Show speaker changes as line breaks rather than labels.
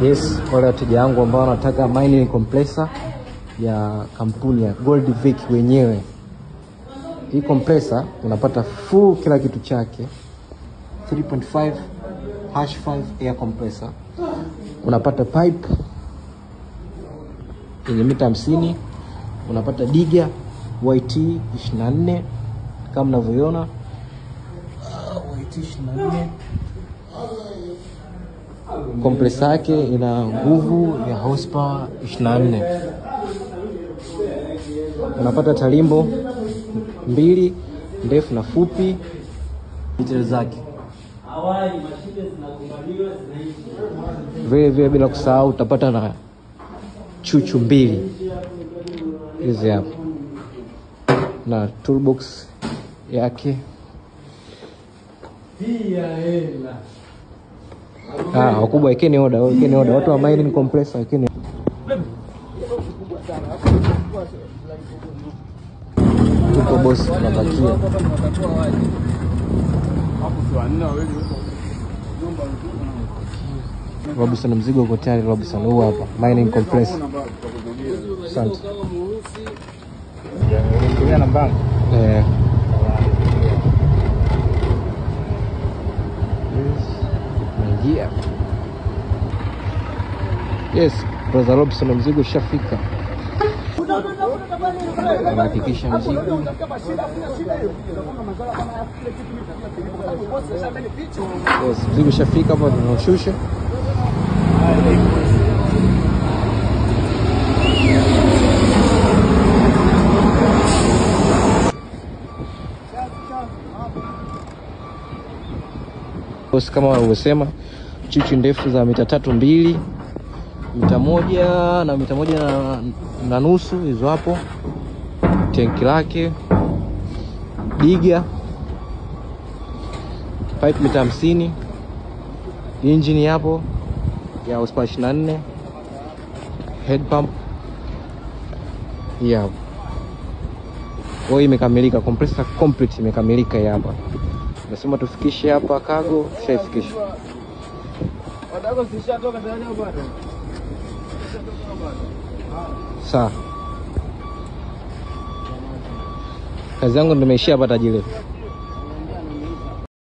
Yes, wale wateja wangu ambao wanataka mining compressor ya kampuni ya Goldvic wenyewe. Hii compressor unapata full kila kitu chake. 3.5 #5 air compressor. Unapata pipe yenye mita 50, unapata diga YT 24 kama mnavyoiona. YT 24. Compressor yake ina nguvu ya horsepower 24. Unapata talimbo mbili ndefu na fupi, details zake. Vile vile bila kusahau utapata na chuchu mbili hizi hapo na toolbox yake. Wakubwa wekeni order, wekeni order. Watu wa mining compressor wekeni. Tuko boss tunapakia. Robinson mzigo uko tayari Robinson, huu hapa mining compressor. Asante. Eh. Yes. Yes, brother Robinson mzigo ushafika. Anahakikisha mzigo. Yes, mzigo ushafika hapa tunaushusha. Kama walivyosema, chuchu ndefu za mita 3.2, mita 1 na mita 1.5 hizo hapo. Tenki lake, diga, pipe mita 50, engine hapo ya horsepower 24, head pump hapo. Kwa hiyo imekamilika, compressor complete imekamilika hapa. Nasema tufikishe hapa cargo, tushaifikisha. Sawa. Kazi yangu nimeishia hapa tajiri.